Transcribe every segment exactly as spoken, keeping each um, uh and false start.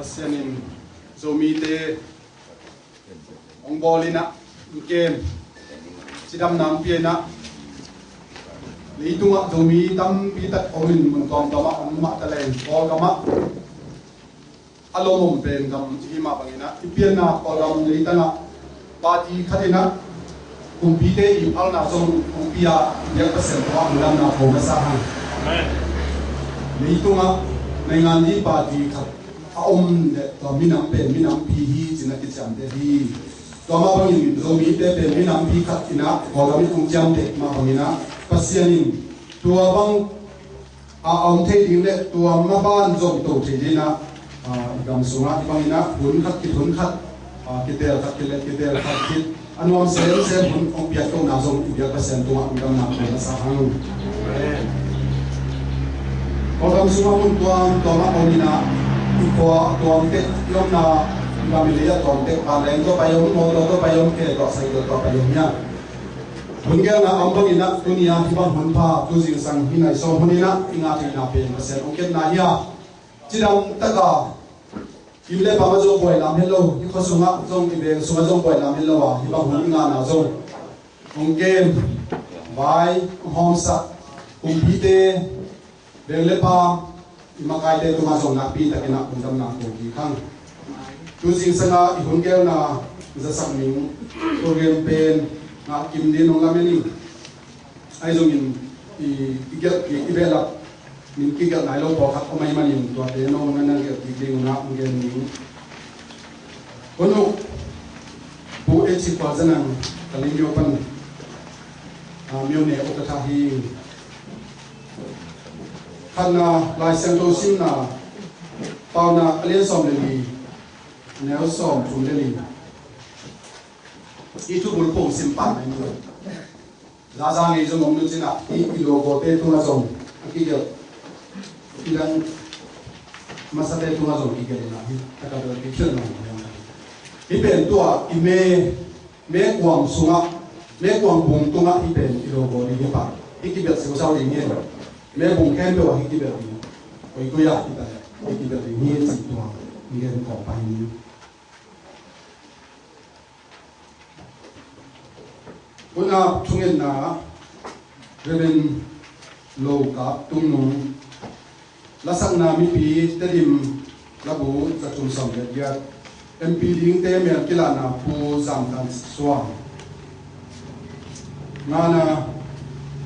Pasian in Zomite hong bawl in ah, hong kem, cidamna hong pia in ah, leitungah Zomi tampi tak om in, mun tuamtuam ah om mah taleng, Kawlgam ah a lawmum pen gam i hih mah bangin ah, i pianna Kawlgam leitang ah party khat in ah kumpite i phalna zong kumpi ah biak Pasian tungah lungdamna ko masa hang. Amen. Leitungah naingan ding party khat a om leh tua minam pen minampi hi ci-in a kiciamteh hi. Tua mah bangin Zomite pen minampi khat in ah Kawlgam in hong ciamteh mah bangin ah, Pasian in tua bang a, a om thei ding leh tua maban zong to thei ding ah, a, i gam sungah hih bangin ah hun khat khit hun khat, a, kiteel khat khit leh kiteel khat khit, a nuam semsem hun hong piak kohna zong i biak Pasian tungah lungdamna ko masa hang. Kawlgam sungah mun tuamtuam ah om in ah, i khua tuamteh, i omna i gam i lei ah tuamteh, vanleng tawh pai om, mawtaw tawh pai om, khe tawh, cycle tawh pai om hi a. Hun geelna a om bangin ah, tuni-a hih bang hun pha, tu zingsang hih nai sawm hun in ah i ngah theihna pen Pasian hong kepna hi a, cidam tak a, inn leh pam ah zong buai lam het lo, hih khua sungah zong, i veng sungah zong buai lam het lo a, hih bang hun i ngahna zong hong kem, vai hong hawmsak kumpite, veng leh pam, i makaite tungah zong nakpi takin ah lungdamna ko kik hang. Tu zingsang a i hun geelna zasak ning program pen ngah kim ding hong lamen ing. Ahi zongin i, i gelh kik, i behlap min kigelh nai lo pawlkhat om ahih manin tuate nong na na gelh kik ding un ah hong gen ning. Hun uh, Pu H. Khualza Nang, Kalimyo pan, a, myone ukatha hi. Khatna, Lai Siangtho simna, Paunak a lian sawm le li, a neu sawm thum le li. I thubul phung sim pan na ni. Zaza ngei zong om nu cin ah, i, i logote tungah zong a kigelh, i dang masate tungah zong kigelh in ah, hi, a ka bel kigelh nong. Hih pen tua i me, mekuang sungah, mekuang bung tungah hih pen i logo ding hi pah. Hih kibelh siusau ding hi. Mebung khempeuh ah hih kibelh ding. Koikoi ah hih ta leh hih kibelh ding hi cih tua i gen kawm pah hi. Hun a thungetna, Reverend Lo Kap Tung Nung. Lasakna mipi Tedim Labu za thum sawm le giat. M P dingte mel kilahna Pu Zam Tan Suan. Ngana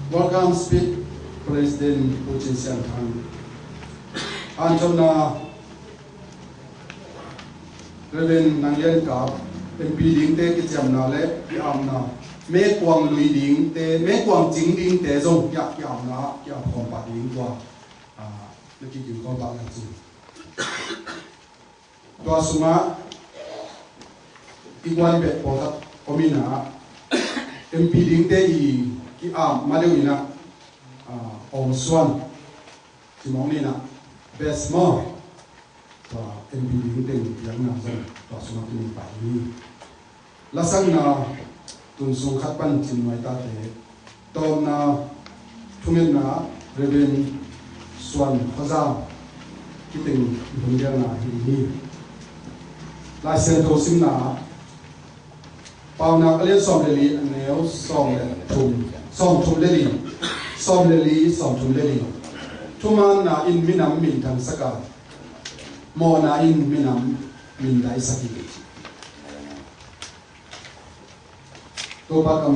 welcome speech President Pu Cin Sian Thang. Hanthotna Reverend Nang Lian Kap, M P dingte kiciamna le ki-apna, mekuang lui dingte, mekuang cing dingte zong kiap, ki-apna, ki-ap khawm pah ding tua, ah, na kikim khawm pah lai cin. Tua sungah i guan bek pawlkhat om in ah, M P dingte i ki-ap ma deuh in ah, ah, Aung Suan, Cimawng Nina, Besmore, tua M P ding teng piakna zong tua sungah tuni pai hi. Lasakna tun sung khat pan cin nuai tate. Tawpna thungetna Reverend Suan Khuazau kiteng i hun gelna hi hi. Lai Siangtho simna Paunak a lian sawm le li, a neu sawm le thum, sawm thum le li, sawm le li, sawm thum le li. Thumaanna in minam minthangsak a, mawhna in minam mindaisak hi. Topa kam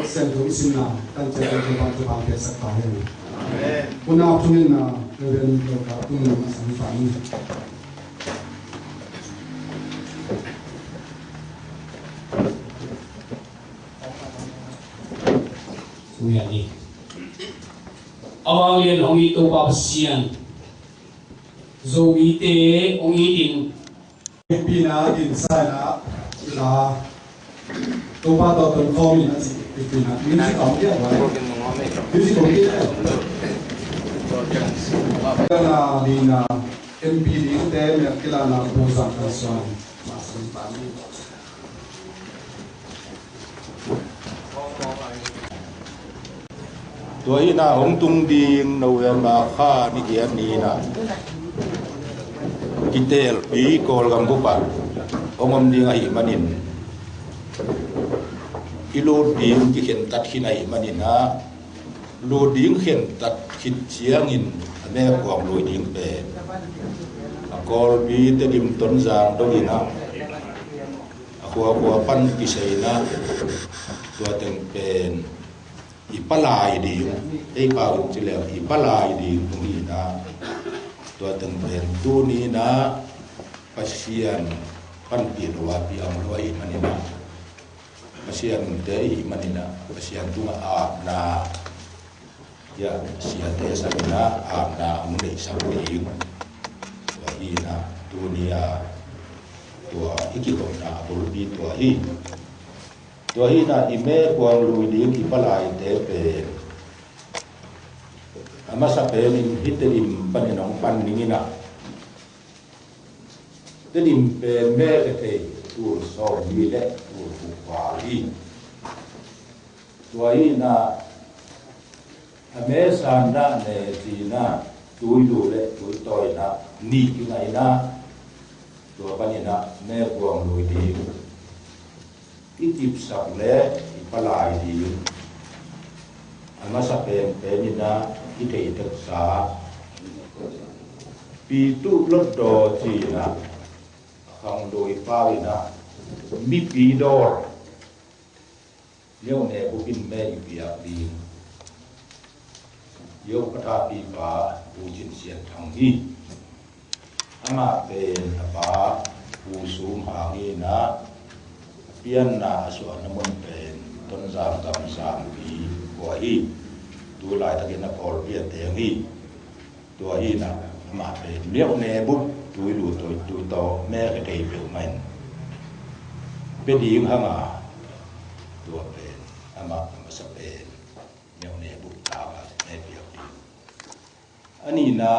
siangtho i simna tan ciang Topa thupha piaksak ta hen. Amen. Hun a thungetna Reverend Lo Kap Tung Nung a sang hi pah ni. Amen. A vanglian hong it Topa Pasian, Zomite hong it in. Pina din saina ila Topa tawh tonkhawm in a ci. Pina music om dia ba? Music om dia. Kana lina M P dingte mel kilahna Pu Zam Tan Suan. Tua hi-in ah hong tung ding November kha ni giat ni-in ah Kitelpi Kawlgam bup ah hong om ding ahih manin, i lut ding kikhentat khin ahih manin ah, lut ding khentat khit ciangin a mekuang lui ding pen a Kawlpi Tedim Tonzang dongin ah a khuakhua pan kisai in ah, tua teng pen i palai ding, ei pau in ci leng i palai ding hong hi in ah, tua teng pen tuni in ah Pasian panpih lo a piang lo ahih manin ah, Pasian nunte i hih manin ah, Pasian tungah apna, ya, siate sangin ah apna hong neihsak ding. Tua hi in ah tuni a tua i kihopna a bulpi tua hi. Tua hi in ah i mekuang lui ding i palaite pen a masa penin hih Tedim panin hong pan ning in ah, Tedim pen me ka thei tul sawmli le tul guk val hi. Tua hi in ah a me sandah ne ci in ah, tuilu le tuitawi in ah nih kingah in ah, tua panin ah mekuang lui ding i kipsak le i palai ding a masa penpen in ah i theih teksa Pi Tuh Lot Daw ci in ah, a khanglui pau in ah mipi dawl, Myo Ne bup in me i piak ding Yo ka thapipa Pu Cin Sian Thang hi. Amah pen a pa Pu Sum Hang hi in ah, a pianna a suahna mun pen Tonzang gam Zangpi khua hi. Tu laitakin a Kawlpi a teng hi. Tua hi in ah amah pen Myo Ne bup tuilu tuitawi me ka thei peuhmah in pia ding hang a, tua pen amah a masa pen Myo Ne bup tang ah me piak ding. A nihna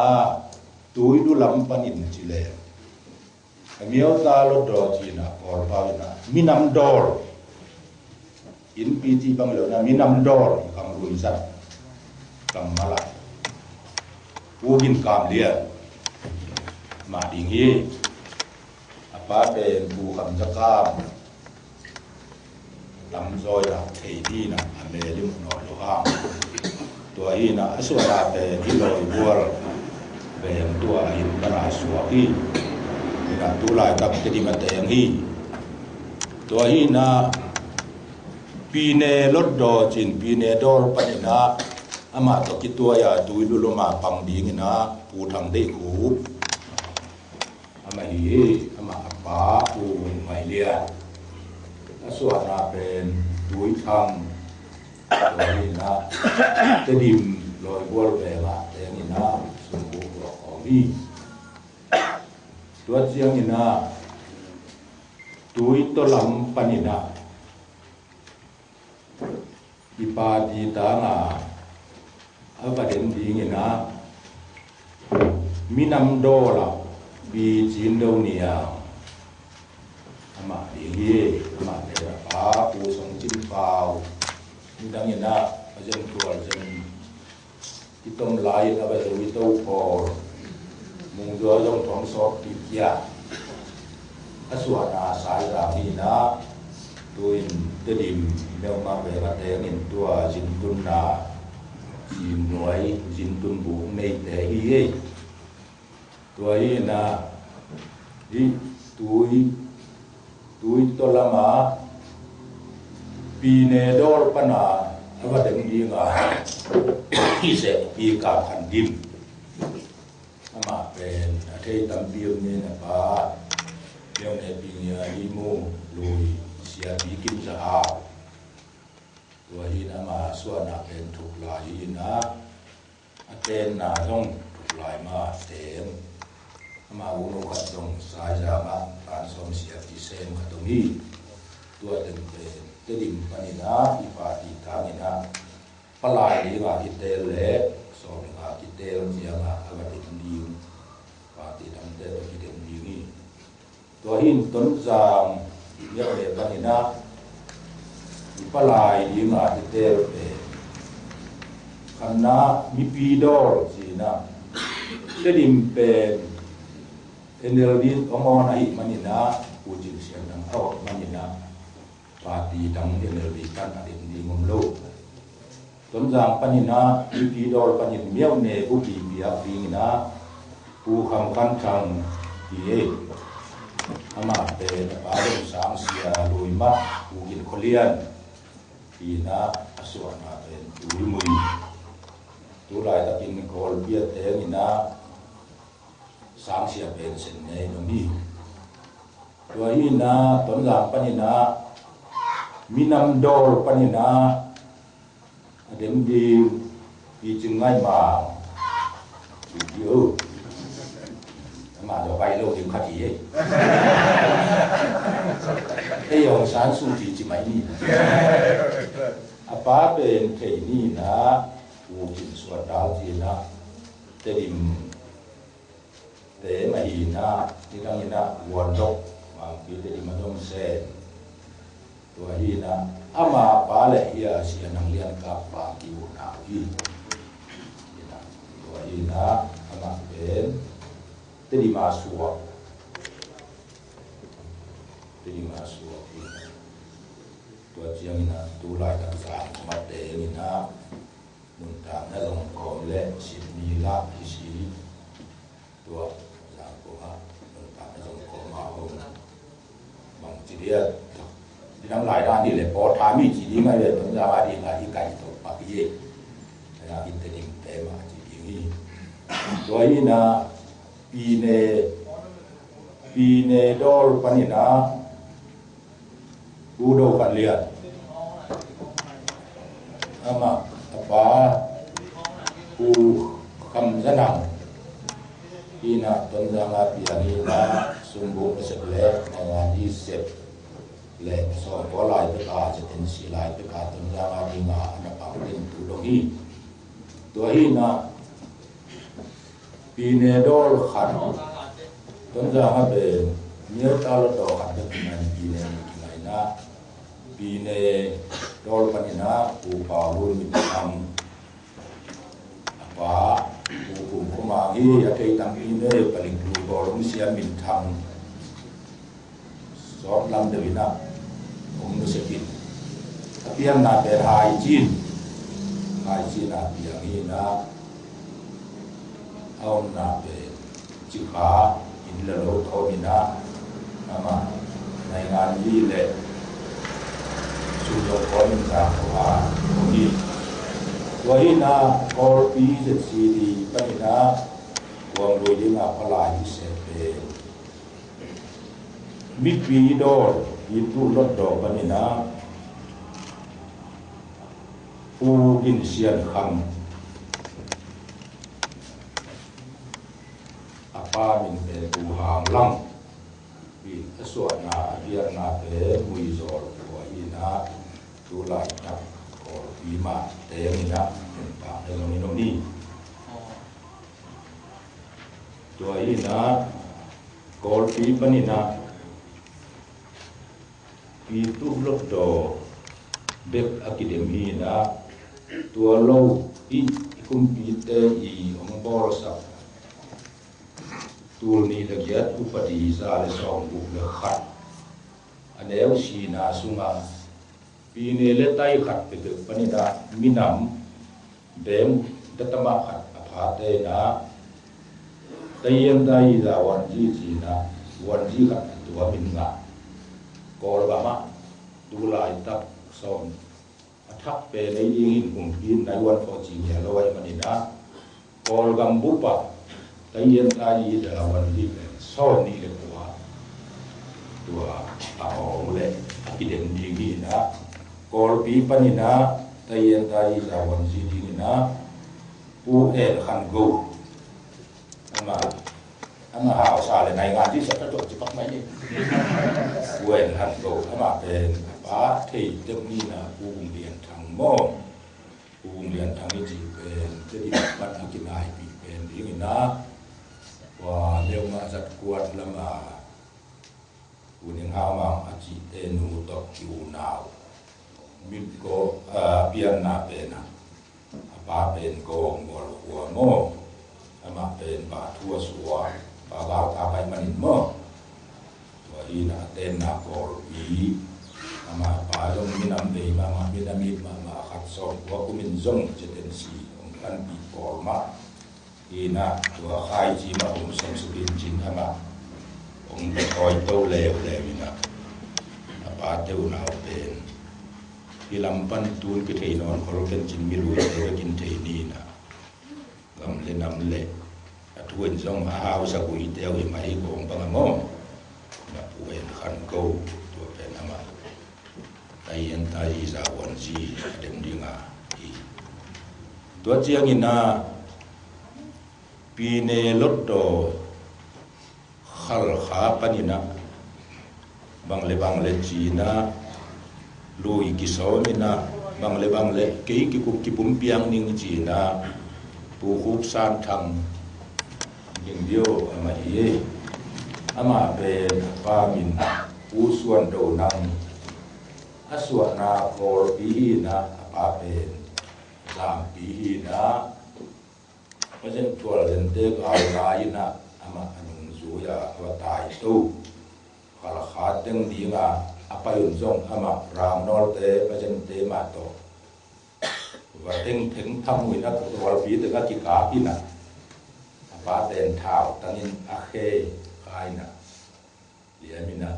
tuilu lam panin ci leng a Myo Ta Lot Daw ci in ah Kawlpau in ah minam dawl, innpi cih bang lo in ah minam dawl i khanglui zat kammal ah Pu Gin Kam Lian mah ding hi. A pa pen Pu Kham Za Kam, tamzaw in ah thei ding in ah a mel i mu nawn lo hang. Tua hi in ah a suahna pen hih Lawibual veng tua in pan a suak hi. Hi in ah tu laitak Tedim a teng hi. Tua hi in ah Pi Ne Lot Daw ci in Pi Ne dawl panin ah amah tawh kituai a tuilu lam a pang ding in ah Pu Thang Deih Khup amah hi hi. Amah a pa Pu Mai Lian, a suahna pen Tui Thang. Tua hi in ah Tedim Lawibual veng ah teng in ah sum buk tuak khawm hi. Tua ciangin ah Tuitaw lam panin ah i party tang a a va dem ding in ah minam dawl ah Pi Cin Do Niang amah ding hi. Amah pen a pa Pu Song Cin Pau, nidang in ah a Zem Tual Zem i tom lai in a va zo i to pawl, Mung Zuau zong thong sawk kik kia. A suahna Saizang hi in ah, tu in Tedim Myo Ma veng a teng in tua zin tunna, zin nuai, zin tun buk neite hi ei. Tua hi in ah hih Tui, Tuitaw lam ah Pi Ne dawl pan a a va dem ding a hi seh, Pi Kam Khan Dim. Amah pen a thei tampi om ni in a pa Myo Ne Pi Ngia Hi Mu, lui Sia Pi Kim Za Hau. Tua hi in ama suahna pen thuklai hi in ah, a tenna zong thuklai mah teng. Ama uno khat zong Saizang ah tan sawm Sia Pi Sem khat om hi. Tua teng pen Tedim panin ah i party tang in ah palai ding a kiteel le sawm in a kiteel ciang a a va dem ding, party dangte tawh kidem ding hi. Tua hi in Tonzang Myo Ne panin ah i palai ding a kiteel pen khatna mipi dawl ci in ah, Tedim pen N L D hong on ahih manin ah, Pu Cin Sian Dang a on manin ah, party dang N L D pan a dem ding om lo. Tonzang panin ah, Mipi Dawl panin Myo Ne bupi piak dingin ah, Pu Kham Khan Thang hi ei. Amah pen a pa Dong Sang Sia lui mah, Pu Gin Khua Lian hi in ah, a suahna pen Pu Lim Mui. Tu laitakin Kawlpi a teng in ah, Sang Sia pen Sen Ne in om hi. Tua hi in ah, Tonzang panin ah, Minam Dawl panin ah, a dem ding Pi Cin Ngai Mang. Pi Cin, oh. Amah zong pai lo ding khat hi ei. Ei Aung San Suu Kyi ci mai ni. A pa pen thei ni in ah, Pu Gin Suan Dal ci in ah, Tedim te mah hi in ah, nidang in ah Vuan Dok, Mangpi Tedim a zong Sen. Tua hi in ah, ama pa le hi a, Sia Nang Lian Kap pa ki-unau hi. Hi in ah, tua hi in ah, amah pen Tedim a suak. Tedim a suak hi. Tua ciangin ah, tu laitak Zangkong a teng in ah, nuntakna zong kawm le Sydney lah hi si. Tua Zangkong ah nuntakna zong kawm a om. Bang ci dia, nidang lai dan hi le, pawl tha mi ci ding a hi le, Tonzang a ding a hi kai to pak hi. Ina in Tedim te mah ci ding hi. Tua hi in ah, Pi Ne, Pi Ne Dawl panin ah, Pu Do Khan Lian. Amah, a pa, Pu Kham Za Nang. Hi in ah, Tonzang a piang hi in ah, Sumbuk a sep le, Nanga ni sep le, Sawngkaw lai pek a, Z N C lai pek a, Tonzang a ding a, a na pang den tu dong hi. Tua hi in ah, Pi Ne Dawl khat, Tonzang a pen, Myo Ta Lot Daw khat bek in ah, Pi Ne nih kingaihna. Pi Ne Dawl panin ah, Pu Pau Lun Min Thang. A pa, Pu Kum Khua Mang hi, a thei tampi ne, palik lu Dawl Lung Siam Min Thang. Sawt lam deuh in ah, om nusia khin. A pianna pen Hai Cin. Hai Cin a piang hi in ah, a omna pen Cikha inn le lo tawm in ah, amah naingan li le sum lo kawm in Zangkong a om hi. Tua hi in ah, Kawlpi Z C D panin ah, kuam lui ding a palai hi se pen Mipi Dawl, Pi Tu Lot Daw panin ah, Pu Gin Sian Kham, a pa min pen Pu Hang Lang, hi a suahna, a pianna pen Muizawl khua hi in ah, tu laitak Kawlpi mah teng in ah, nuntakna zong in om hi. Tua hi in ah, Kawlpi panin ah, Pi Tu Lot Daw bek a kidem hi in ah, tua lo i, i kumpite i hong bawlsak tul nih le giat upadi za le sawmguk le khat a neu sina sungah Pi Ne le tai khat peuhpeuh panin ah minam bem datama khat a phate in ah, Taiyan Taiza Wanzi ci in ah, Wanzi khat a tuam in ngah. Kawlgam ah tu laitak sawm a thak pen ei ding in kumpi in nai wan thaw ci ngial lo ahih manin ah, Kawlgam bup ah Taiyan Taiza Wanzi pen sawm nih le kua tua a awng le a kidem ding hi in ah, Kawlpi panin ah Taiyan Taiza Wanzi ding in ah Pu En Khan Go. Ama, ama hausa le naingan ci sak ka tuak ci pak mai ni. Pu En Khan Go, ama pen a pa thei deuh ni in ah Pu Vung Lian Thang maw. Pu Vung Lian Thang i cih pen, Tedim pan a kinaipih pen ding in ah, tua Leungah zat kuat lam a, Pu Neng Hau Mang a cihte nu tawh ki-unau. Min ko, a, pianna pen a, a pa pen Kawng Mual khua maw. Amah pen pa thu a sua, pa gau ta pai manin Na Kawlpi, amah pa zong minam vei mahmah, minam it mahmah, a khat sawmkua kumin zong Z N C hong panpih pawl mah hi inah, tua khaici mah hong sawmsuk in cin amah hong tawito leuleu inah, a pate unau pen hih lam pan tun kithei nawn khol ken cin, miluite bek in thei ni inah, gam le nam le a thu in zong a hausa guite uh hi mai kong bang a maw. Na pu en khan ko, tua pen amah tai en tai i za uan zi a dem dinga hi. Tua ciangin ah Pine Lotto Khalkha panin ah bang le bang le ci inah, lui kisawm inah, bang le bang le kei kikup kipum piang ning ci inah, Pu Khup San Thang Ding Bio amah hi. Amah pen a pa min Pu Suan Do Nang, a suahna Kawlpi hi inah, a pa pen Zampi hi inah, Pasian thual zente kau lai inah amah a nungzui a va taito. Khalkha teng dinga a pai un zong amah Ramnawlte Pasiante mah tawh va tengtheng tham uh inah, tualpi teng a kikap inah, a pa ten thau tangin a khe kha inah, liam inah,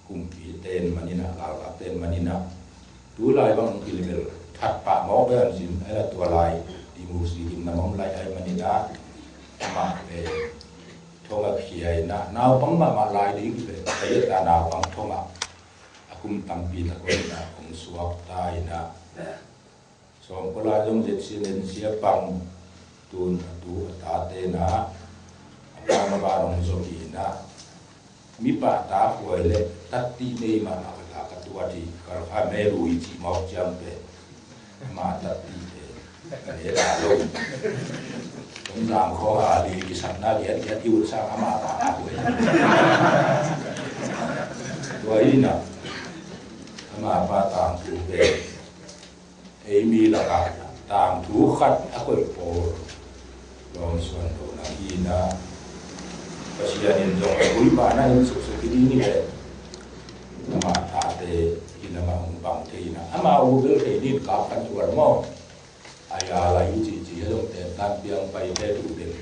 kumpi ten man inah, galkap ten man inah, tu lai bang kilibel that pah mawk ve an sin, ahi la tua lai i musi in na mawm lai ahi man inah, amah pen thong a khia inah, naupang mahmah lai ding hi ve, a yet a naupang thong ah a kum tampi tak inah hong suak ta inah, sawmkua lai zong Z C in sia pang, tun a tu a tate na, a pa na ba nong zong inah, mipa ta huai le tatti nei mahmah ka ta ka tuat hi, Khalkha me lui cih mawk ciang pen, ma tatti pen ka ne ta lo. Kum zam khawng a li kisakna lian lian i ut sang ama ta a huai. Tua hi inah, ama pa tangthu pen ei mi lakah tangthu khat a koih pawl Lawm Suan Do Nang hi inah, Pasian in zong a vui mahna in suksuk hi ding hi ve. Amah tate hi inah amah hong bang thei inah, amah uh bel thei ding kap kan tuar maw. A ya lai hi cihcih a zong tentan piang pai he tu den.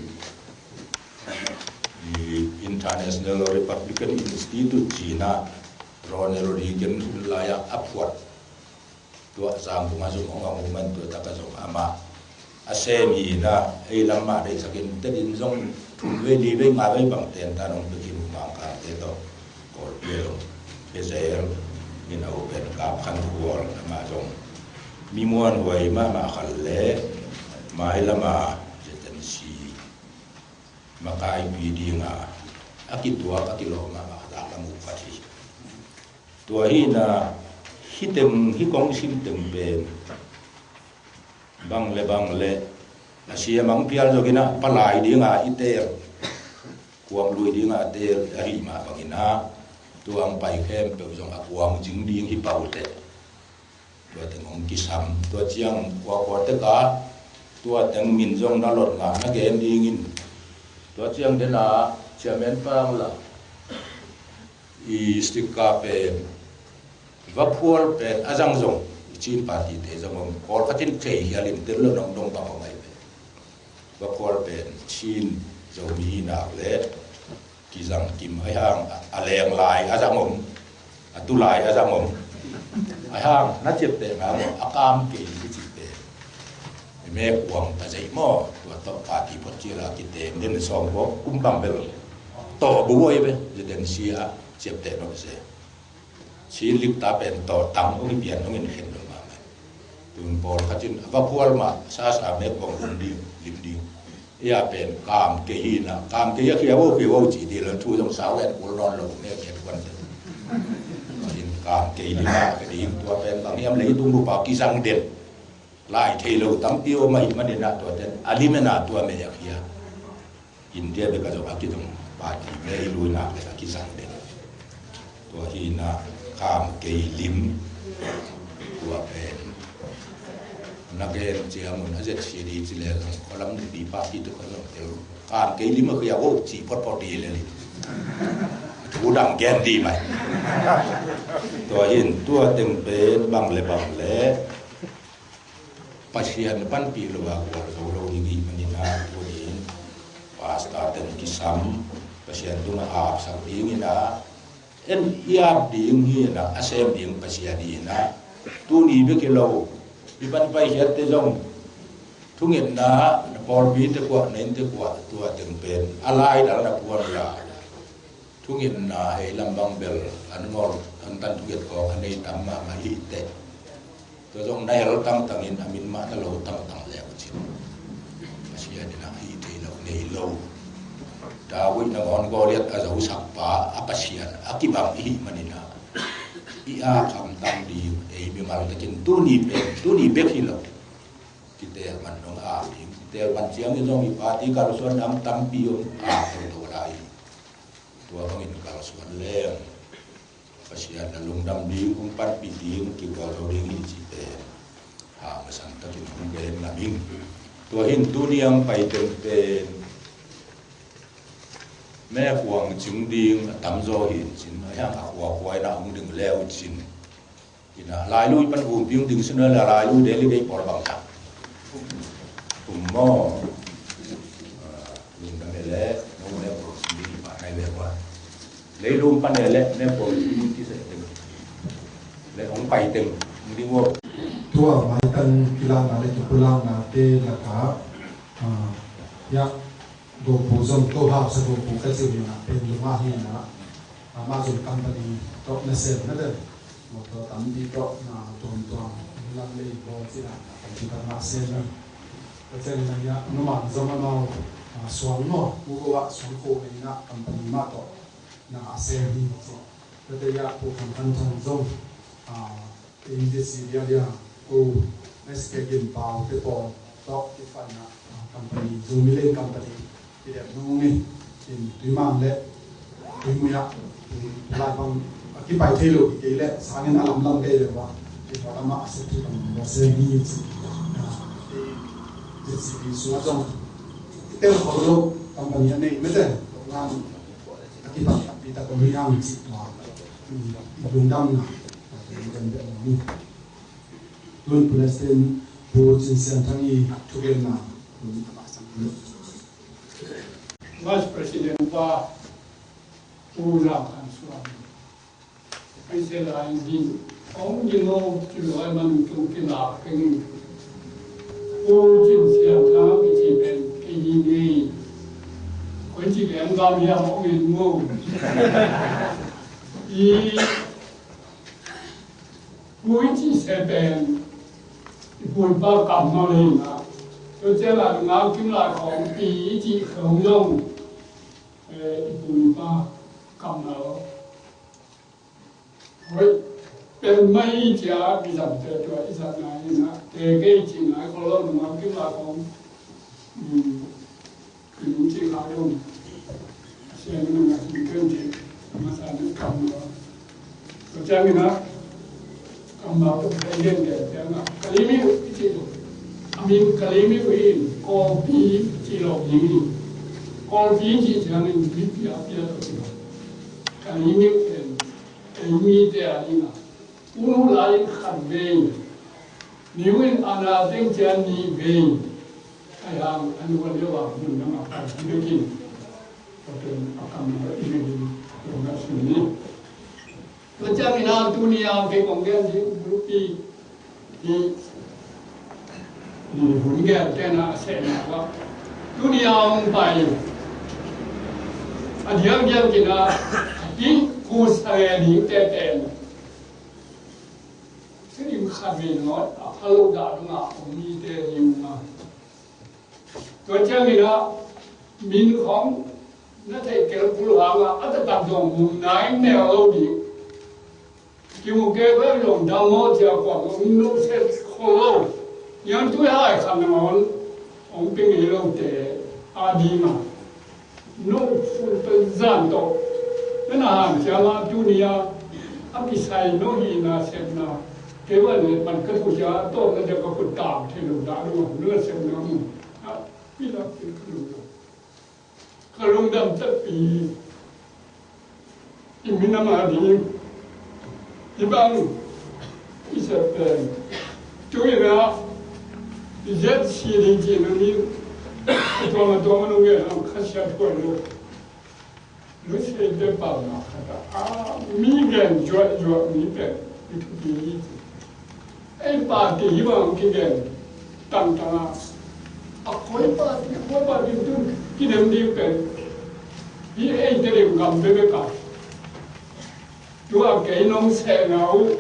I International Republican Institute ci inah, Ronald Reagan hun lai-ah a phuat, tua sang tungah zong hong a hong man, tua takah zong amah a sem hi inah, ei lam mah deihsakin, tenin zong thum vei, li vei, nga vei bang tentan hong pia khin uh, Mangkangte tawh Kawlpi a zong pia zel in, a u pen Kap Khan Khual, amah zong mi muanhuai mahmah khat le mailam a Z N C makaipi dinga a kituak a kilawh mahmah khat a lam uh khat hi. Tua hi inah, hih teng, hih kong sim teng pen bang le bang le a siamang phial zong inah, palai dinga i teel, kuang lui dinga a teel ahih mah bang inah, tua ang pai khempeuh zong a kuang zing ding hi pah uh teh. Tua teng hong kisam, tua ciang kuakua tek a, tua teng min zong na lot ngah na gen dingin, tua ciang den a Chairman Pang la i sticker pen, vaphual pen a zang zong, i Chin party te zong om, kawlkhat in thei hial in tel lo nong dong bang om ahi ve. Vaphual pen Chin Zomi hi nak le kizang kim ahi hang, a leng lai a zang om, a tu lai a zang om. Ahi hang na ciapteh ngai maw, a kam kei hi cihte. Mek uang ta zei maw, tua tawh party phot cial a kiteng den sawm bawk kum bang bel tawh buai ve, Z N C a ciapteh nop se. Chin likta pen tawh tang hong i pian hong in khen lo mahmah. Tun pawlkhat in a vaphual mah sasa mek uang lim ding, lim ding. Ia pen kam kei hi na, kam kei a khia vo, khia vo ci ding lo, thu zong sau en kul nawn lo, mek kei tuan te. Tua in kam kei lim a ka ding, tua pen bang hiam leitung bup a kizang den. Lai thei lo tampi om ahih manin a tua ten a lim en a tua mei a khia. India bek a zong a kizong party mei lui nak le a kizang den. Tua hi na kam kei lim. Tua pen na gen ciang un a Z C D ci le zong khualam di pa pi tu khualam tel. Kam kei lim a khia vo ci phot phot di le lim. Udang gen di mai. Tua hin tua teng pen bang le bang le Pasian panpih lo a gualzo lo ding hi manin ah, tuni in pastor ten kisam, Pasian tungah a apsak ding in ah, en i ap ding hi in ah, a sem ding Pasian hi in ah, tuni bek hi lo, i pan paikhiatte zong thungetna, na pawlpite kuah, na innte kuah, tua teng pen a laidal na puan la. Thungetna hei lam bang bel an ngol, an tan thunget kawk a nei tam mahmah hi teh. Tua zong na hel tangtangin a min mah na lo tangtang le uh cin, Pasian in ah hih theih loh nei lo. David nangawn Goliath a zosak pa a Pasian a kibang i hih manin ah, i ap hamtang ding, ei mimal takin tuni bek, tuni bek hi lo. Kiteel man dong a ap ding, kiteel man ciangin zong i party kalsuan dang tampi om a toto lai hi. Tua bangin kalsuan leng Pasian na lungdam ding, hong panpih ding, kigualzo ding hi cihte ha, masan takin hong gen ngam ing. Tua hin tuni ang pai teng pen me khuang cing ding a tamzaw hi in cin, a hiang a khuakhuai na hong ding leu cin. Ina, Lailui pan Gumpi ding sin la, Lailui Delhi dei pawl bang ta. Um maw. Ah, lungdam e le, no le pawl sin ding pa nai le wa. Leilung pan e le, ne pawl sin ding ki se teng. Le ong pai teng, ding wo. Tua mai tan kilana le kipulana te la ka. Ah, ya. Gopu zong ko hausa gopu ka cih hi na, pen lungah hi na, amah zong company tawh na sem na den. Motor tampi tawh na tuamtuam, lam lei bawl cih na, computer mah sem na. Ka cih na ya, numang zong amau, ah, suang maw, mugo ah suang ko na hi na, company mah tawh na a sem hi cih. Ka cih ya, pu kan kan thang zong, ah, Inn desi dia dia ko S K Gin Pau te pawl tawh kifan na, ah, company, Zomi Leng company kidem nung ni, in Tuimang le Tuimui ah, tu lai bang a kipai thei lo kei le, sangin a lamlam kei le wa, kifan lama a se tu lam wa se ni ci, ah, J C B sung a zong tel ko lo company a nei mete, ngan a kipan tampi tak ko mi ang ci tua, i lungdam na. Tun President Pu Cin Sian Thang i thugenna. Vice President pa Pu Lam Khan Suan. Ai se lai din ong din lo ci lo ai man tung ki la keng. Pu Cin Sian Thang i ci pen kei hi ni. Koi ci pen gam hiam ong in mu. I Pu i cih se pen i pu i pa kammal hi na. Tua ciang a ngau kim lai khawng pi i cih khawng zong, eh, i pu i pa kammal. Hoih pen mai i cia i zamte tua i zat nai hi na. Te kei i cih nai khawng lo ngau kim lai khawng. Kin ci kha dong. Sian nung a kin ken ci. Masa ni kam lo. Ko ciang ina. Kam lo ko kai yen de ciang a. Kalimi i ci lo. A min Kalimi in Kawlpi ci lo ni. Kawlpi ci ciang in pi pi a pi a lo ci lo. Kalimi en. En mi te a ina. Unu lai in khat vei. Niu in ana teng cian nih vei. Ai hang anu a leu a mun na ma pai hi bekin. Paten a kam na i bekin. Tua na sin ni. Tua ciang ina tuni a kei kong gen di group i. Ni hun gen tena a sena wa. Tuni a ong pai. A diang diang kina. Di kus a le di te te. Sining khat vei nawn a pha lo dah dong a om mite hi ung a. Tua ciangin a min khawng na theih kel kul hang a, a taktak zong mum nai nel lo ding. Kimu kei vel zong dam maw cia kuam om nuh set kho lo. Niang tui hai khan nangawn ong pi ngei lote a ding a. No, sultan zan to. Nana han siama tunia a kisai no hi na sepna. Kewa ne man ka tu sia to na de ka kut tam te lo da lo na sepna mu. A pila pila ka lo. Ka lungdam tapi. Minam a ding hi bang i sep pen tu in a i Z C D ci na ni tuam a tuam a nung gen a khasia thuai lo. Lusei te pau na khat a mi gen zuak zuak mi pen i thupi hi. Ei party hi bang kigen tangtang a, a koi party, a koi party tun kidem ding pen hi ei Tedim gam bekbek a. Tua kei nong sehna uh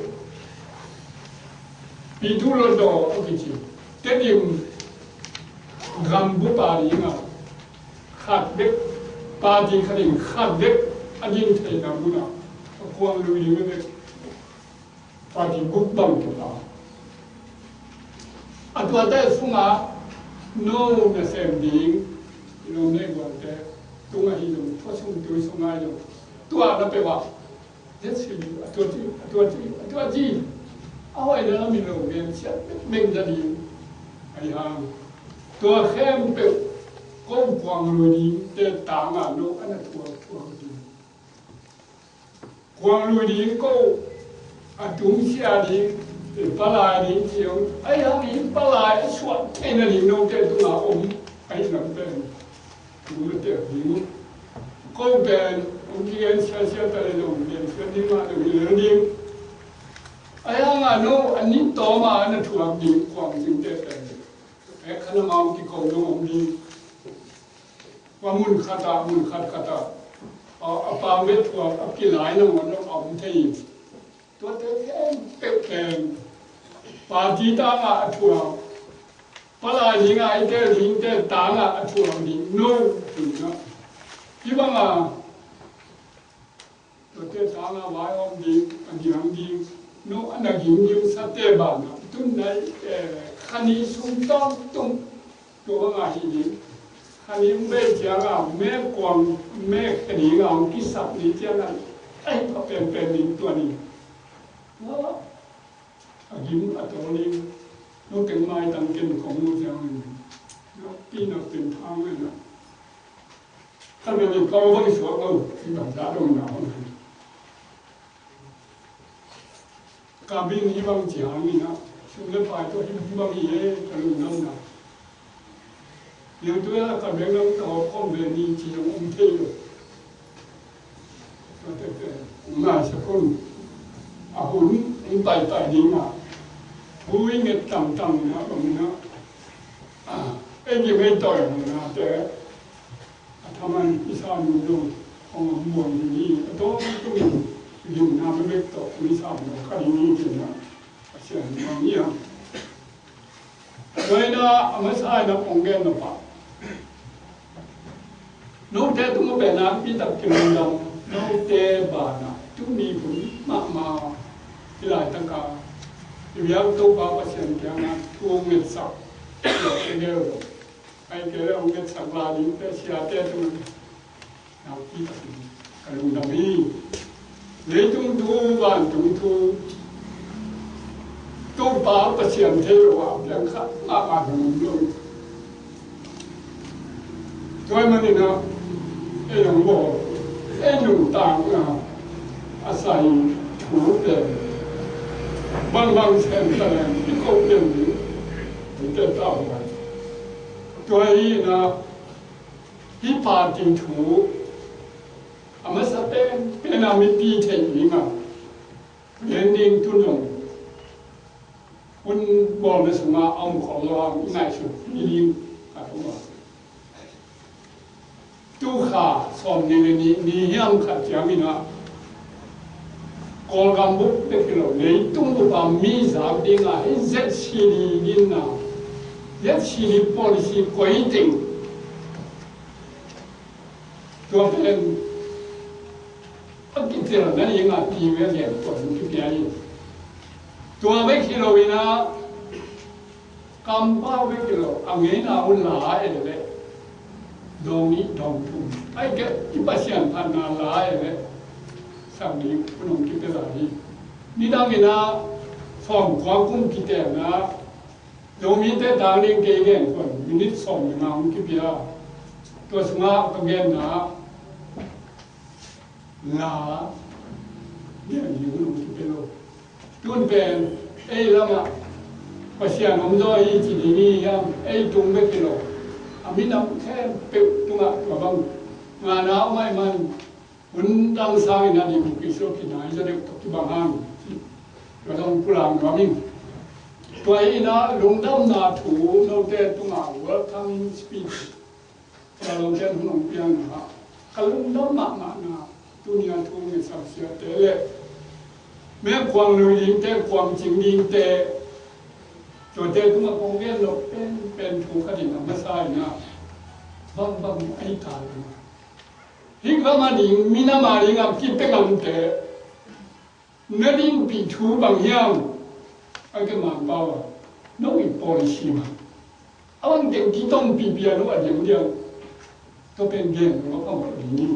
Pitu Lodaw a kici Tedim gam bup a ding a khat bek, party khat in khat bek a ding theihna mun a, a kuang lui ding bek. Party guk bang tuk a, a tuate sungah no nasem ding i lawm nei gualte tung ahi zong, thua sung tui sung ahi zong, tua na peuh ah, let's see, a tua ci, a tua ci, a tua ci, a hoihna lam in lo gen siat meng za ding ahi hang. Tua khempeuh ko kuang lui ding te tang a no a na thuak thuak ding. Kuang lui ding ko, a tungsia ding, palai ding ci hong, a hiang in palai a suah theihna ding note tungah om, a hi lam pen. Tung na tek ding. Ko pen, hong kigen siasia ta le zong, gen sia ding mah dong hi le ding. A hiang a no, a nin tawm a na thuak ding, kuang ding te pen. Pek khan a ma hong kiko dong om ding. Tua mun khat ah, mun khat khat ah, a, a pang bek thuak, a kilai nangawn a om thei. Tuate khempeuh pen party tangah a thuak, palai dingah i tel dingte tangah a thuak ding no, ding ah. Hih bangah tuate tangah vai om ding, a diang ding, no a na gimgim sate banah tun nai, eh, kha ni sung tawngtung. Tua bangah hi ding. Kha ni hong bei ciangah mek kuang mek khe dingah hong kisap ni ciangah, ai, pha penpen ding tua ni. Tua a gim a tawl ding. No keng maitang ken kong mu ciangin, no pi na pen thang in ah. Ka bel in kong bang suak lo, i bang za dong na hong hi. Ka bing hi bang ci hang in ah, sum le pai tawh hi bang hi e, ka lungdamna. Liang tu a ka beng lam tawh khawm ve ni ci zong om thei lo. Tua tete, ngai sa kun. A hun, in pai pai ding ah. Hui nget tang tang na, bang na. Ah, ei ni mei tawh na te. A thaman i sa nu dong hong a muang ding hi. A tawng tung in gimna bekbek tawh i sa nu kha ding hi ci na. Pasian muang hi a. Tua hi na a masa hi na kong gen na pah. Note tung a pen a pi tak kilungdam. Note banah tuni hun mahmah hi laitak a. I biak Topa Pasian kiangah thu ngetsak. Tua te gel lo. Ai kei le hong ngetsak la ding te siate tung. Naupi takin ka lungdam hi. Leitung thu, vantung thu, Topa Pasian thei lo a piang khat mahmah hong om lo. Tua ahih manin ah, ei hong bawl, ei nuntakna a sai thu pen bangbang sem ta leng i ko pen ding, i tel ta uh. Tua hi in ah, hih party thu a masa pen pen a mipi theih ding a, len ding tun zong hun bawlna sungah a om khol lo a, i ngaihsut ding a tung a. Tu kha sawm ni le ni, ni hiam khat ciangin ah, Kawlgam bup bek hi lo, leitung bup a mi zak ding a, hih Z C D ding a, Z C D policy koi teng. Tua pen a kitelna ding a ti ve lian kua in kipia hi. Tua bek hi lo in ah, kampau bek hi lo, a ngeina uh la e le, dawng nih dawng thum. Ai kei i Pasian phatna la e le, sang ding hun hong kipia lai hi. Nidang in ah, sawmkua kum kitelna, Zomite tang ding kei gen kuan, minute sawm le nga hong kipia. Tua sungah ka genna, la, Lian ding hun hong kipia lo. Tun pen ei lamah Pasian hong zaw hi ci ding hi hiam? Ei tung bek hi lo, a minam khempeuh tungah tua bang ngana om ahih man hun dang sangin a ding Khrist lo kinai zaw deuh tawh kibang hang ci. Tua zong pulang nuam ing. Tua hi inah lungdamna thu note tungah welcoming speech tua lawngte hun hong piakna ah ka lungdam mahmahna, tuni a thu ngetsak siate le me kuang lui dingte, kuang cing dingte, tuate tungah kong gen lo penpen thu khat in a masa inah bangbang ahi ta lo. Hih gam a ding, minam a ding a kipia ngamte na dinpih thu bang hiam? A ke Mangpau a no i policy mah a bang teng kitongpih pia no a diangdiang. Tua pen gen lo a phamawh ding hi.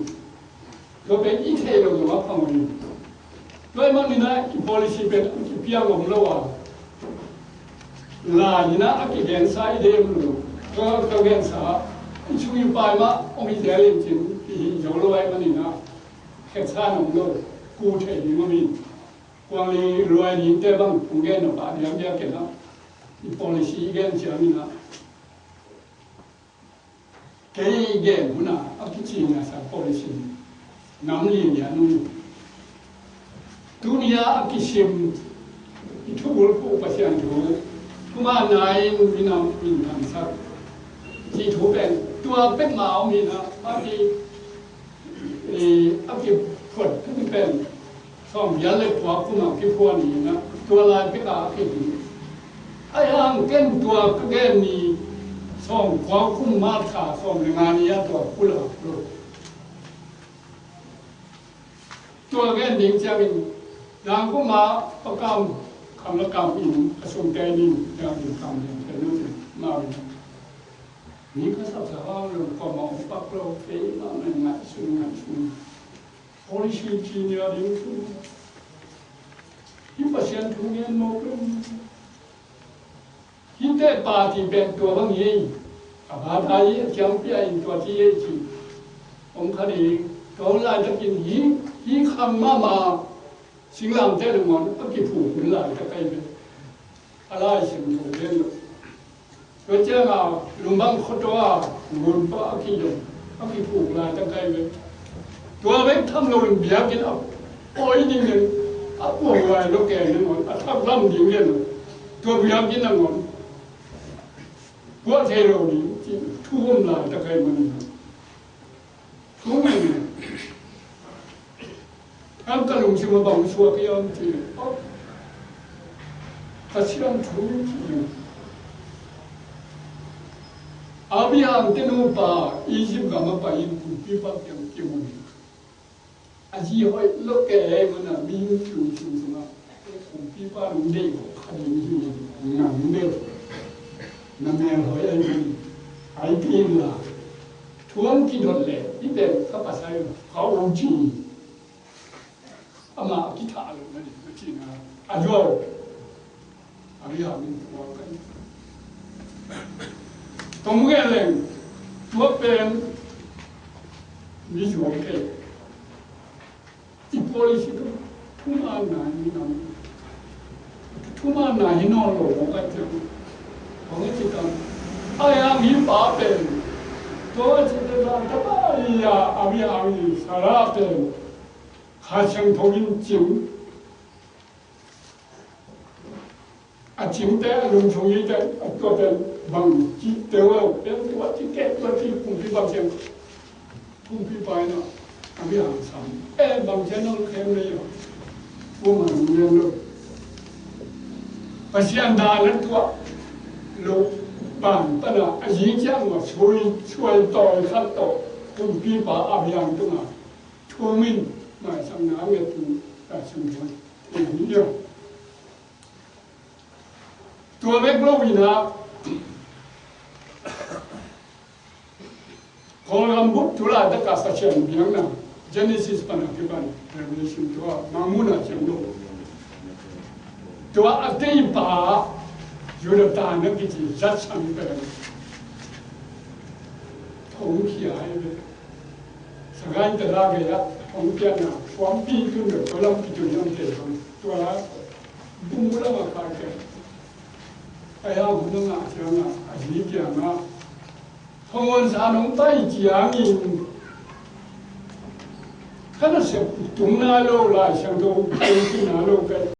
Tua pen i thei lo zong a phamawh hi. Tua ahih manin ah i policy pen a kipiang om lo a, lai in ah a kigensa i dem lo. Tua ka gensa i chung i pai mah om hi zel in cin kihi zo lo ahih manin ah khetsa nong lo, ku thei ding om hi. Kuang li luai dingte bang kong gen nop a diamdiam ken a, i policy i gen ciangin a, kei i gen hun a a kicina sa policy nam li lian un. Tuni a a kisim i thubul khuh Pasian thu, thuman nai in minam in thangsak cih thu pen tua pek ma om hi na, a ki, i, a kiphuat thu pen sawm bial le kua kum a kiphuan hi na, tua lai pek a a kihing. Ai hang ken tua ka gen ni sawm kua kum ma tha sawm le nga ni a tua kula lo. Tua gen ding ciangin, nang kuma pakam, kam la kam in, a sung te ning, ciangin kam ding te nu ding, ma ding. Ni ka sap sa hang lo, kua ma ong pak lo, fe na ngai ngai sung ngai sung. Holy Spirit ci nia ding sung. Hi Pasian thu ngen mo kung. Hihte party pen tua bang hi, a bata hi, a ciangpi a in tua ci hi ci. Om kha ding, tua hun laitakin hi, hi khang mahmah, singlamteh nangawn a kiphuk hun laitak ahi ve. A Lai Siangtho pen lo. Tua ciangin, lumbang khuatua, ngunpa a kizom, a kiphuk laitak ahi ve. Tua bek tham loin biakinn a pawi ding in a puang lai lo keng in on, a thak lam ding in on. Tua biakinn nangawn puah thei lo ding, ci thu om laitak ahi manin. Thu meng in. Ang ka lungsim a bang suak hiam ci. Ka siam thu ci. Abraham te nupa Egypt gam a pai in kumpipa kiang kimu hi. A zi hoih lo kei mana mi lungsim sungah kumpipa nung deih hoih kha ding hi, nang deih na mel hoih ahi hi. Ai pi in la thu ang kidot le i bel ka pasal ka u ci. Amah a kithah lo na ding na cihna a zuau. A mi hau in tua kan tong gen leng tua pen mi zuau kei. I policy tu thuman na hi nam. Thuman na hi nawn lo mawk a ciang. Hong i ci tam. Ai a mi pa pen tua ci te ta ta ba i a a mi a mi Sarah pen Kha Siangtho in cing. A cingte a lungchung ite a tuate bang ci teu lo, pen tua ci keh tua ci kumpi bang ciang. Kumpipa in a mi hangsam. E bang ciang nong khem le yo. Tua man nong lian lo. Pasian dan a tuah lo pan pan a a zi ciang ma sui suai tawi khat tawh kumpipa a biang tung a. Thu min maisamna a ngettu ta sung thon. Tua bek lo in a Kawlgam buk tu laitak a Pasian biakna Genesis pan a kipan Revelation tua Mangmuhna ciang lo. Tua a teipa Jonathan a kici zatsan pen thongkhia hi ve. Sagai tala gei ah hong pianna, hong pi tun lo, tua lam pi tun lam te hong, tua la, bung lam a kha ke. Ai a hun a ngah ciang a, a zi kiang a, Thongwan sa nong pai ciangin, kha nasep tung na lo, Lai Siangtho tung na lo kai.